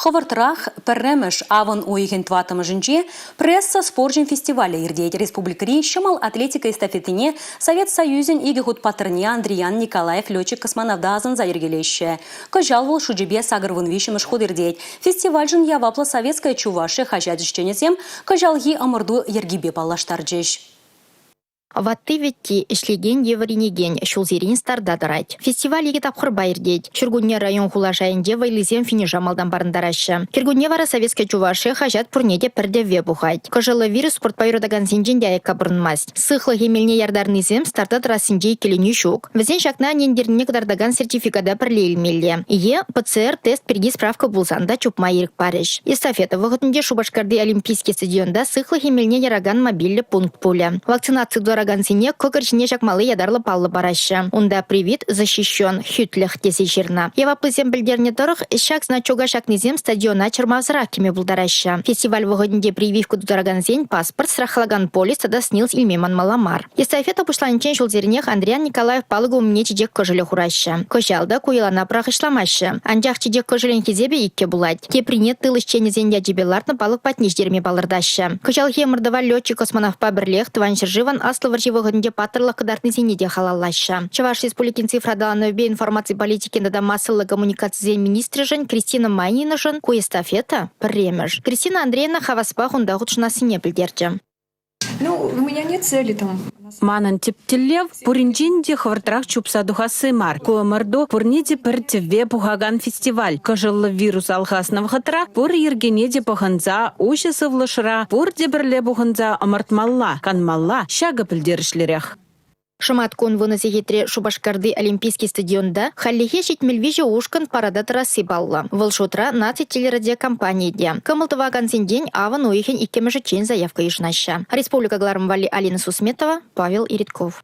Хӑвӑртрах пӗрремӗш авӑн уйӑхӗн тӑваттӑмӗшӗнче пресса спорчӗн фестивалӗ иртет. Республикӑри ҫӑмӑл атлетика эстафетине Совет Союзӗн икӗ хут паттӑрне Андриян Николаев летчик-космонавта асӑнса йӗркелеҫҫӗ. Кӑҫал вӑл шучӗпе 83-мӗш хут иртет. Фестивальшӑн яваплӑ «Советская Чувашия» хаҫат ӗҫченӗсем кӑҫалхи ӑмӑрту йӗркипе паллаштарчӗҫ. Ватти-вӗтти, ӗҫлекен е вӗренекен ҫулсерен старта тӑрать. Фестиваль икӗ тапхӑрпа иртет. Ҫуркунне район-хула шайӗнче вӑйлисем финиша малтан парӑнтараҫҫӗ. Кӗркунне вара «Советская Чувашия» хаҫат пурне те пӗр тӗвве пухать. Кӑшӑллӑ вирус спортпа юратакансенчен те аякка пурӑнмасть. Сыхлӑх эмелне яртарнисем старта тӑрассинче иккӗленӳ ҫук. Вӗсен ҫакна ӗнентернине кӑтартакан сертификата пӗрле илмелле. Е ПЦР-тест пирки справка пулсан та чупма ирӗк парӗҫ. Эстафета вӑхӑтӗнче Шупашкарти Олимпийский стадионта сыхлӑх эмелне яракан мобильлӗ пункт пулӗ. Вакцинаци тутаракансене кӑкӑр ҫине ҫакмалли ятарлӑ паллӑ параҫҫӗ. Унта «Привит, защищен», «Хӳтлӗх» тесе ҫырнӑ. Яваплисем пӗлтернӗ тӑрӑх, ҫак значока ҫакнисем стадиона чӑрмавсӑрах кӗме пултараҫҫӗ. Фестиваль вӑхӑтӗнче прививка тутаракансен паспорт, страхлакан полис тата СНИЛС илме манмалла мар. Эстафета пуҫланиччен ҫулсеренех Андриян Николаев палӑкӗ умне чечек кӑшӑлӗ хураҫҫӗ. Кӑҫал та ку йӑлана пӑрахӑҫламаҫҫӗ. Анчах чечек кӑшӑлӗн хисепӗ иккӗ пулать. Теприне тыл ӗҫченӗсен ячӗпе лартнӑ палӑк патне ҫитерме палӑртаҫҫӗ. Кӑҫалхи ӑмӑртӑва летчик-космонавтпа пӗрлех Тӑван ҫӗршывӑн Аслӑ вӑрҫи вӑхӑтӗнче паттӑрлӑх кӑтартнисене те халаллаҫҫӗ. Чӑваш Республикин цифра аталанӑвӗпе информаци политикин тата массӑллӑ коммуникацисен министрӗшӗн Кристина Майнинӑшӑн ку эстафета, пӗрремӗш. Кристина Андреевна хаваспах унта хутшӑнассине пӗлтерчӗ. Ну, у меня нет цели там. Манӑн тӗп тӗллев – пуринчен те хӑвӑртрах чупса тухасси мар. Ку ӑмӑрту пурне те пӗр тӗвве пухакан фестиваль. Кӑшӑллӑ вирус алхаснӑ вӑхӑтра пур йӗркене те пӑхӑнса, уҫӑ сывлӑшра пурте пӗрле пухӑнса ӑмӑртмалла, канмалла – ҫакӑ пӗлтерӗшлӗрех. Шӑматкун вунӑ сехетре Шупашкарти Олимпийский стадионта хальлӗхе 73 ушкӑн парада тӑрасси паллӑ. Вӑл шутра наци телерадиокомпанийӗ те. Кӑмӑл тӑвакансенчен авӑн уйӑхӗн иккӗмӗшӗччен заявка йышӑнаҫҫӗ. Республика кӑларӑм валли Алина Сусметова, Павел Иритков.